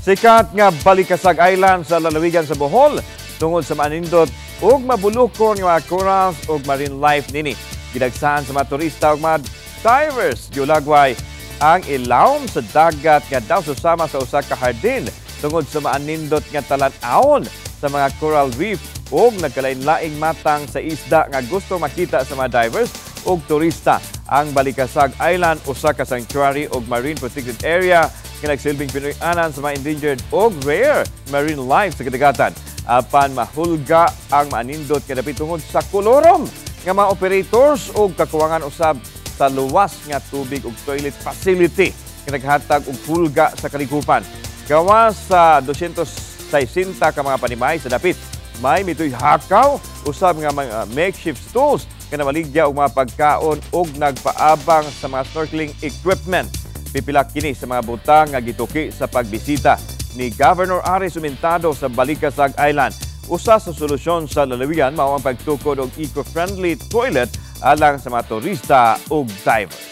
Sikat nga Balicasag Island sa lalawigan sa Bohol tungod sa maanindot ug mabulukon nga mga corals ug marine life nini. Gidagsaan sa mga turista ug mga divers, giulagway ang ilawom sa dagat nga daw susama sa usa ka hardin tungod sa maanindot nga talan-awon sa mga coral reef ug nagkalain-laing matang sa isda nga gusto makita sa mga divers ug turista. Ang Balicasag Island usa ka sanctuary ug marine protected area nga nagsilbing Pinoy-anan sa mga endangered ug rare marine life sa kadagatan. Apan mahulga ang maanindot nga dapit tungod sa kolorom nga mga operators ug kakuwangan usab sa luwas nga tubig ug toilet facility nga naghatag og hulga sa kalikupan. Gawas sa 260 ka mga panimay sa dapit, may mitoy hakaw usab nga mga makeshift stools nga namaligya og mga pagkaon ug nagpaabang sa mga snorkeling equipment. Pipila kini sa mga butang nga gituki sa pagbisita ni Governor Aris Sumentado sa Balicasag Island. Usa sa solusyon sa lalawigan mao ang pagtukod og eco-friendly toilet alang sa mga turista ug divers.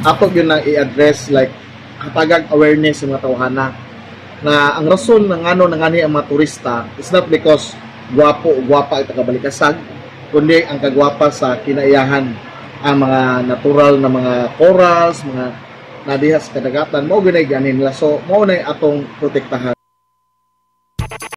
Ato gyud nang i-address, like hatagag awareness sa mga tawhana na ang rason ng ngano nangani ang mga turista is not because gwapo o gwapa ang taga-Balicasag, kundi ang kagwapa sa kinaiyahan, ang mga natural na mga corals, mga nadiha sa kadagatan, mao gyud nay nila. So mao na atong protektahan.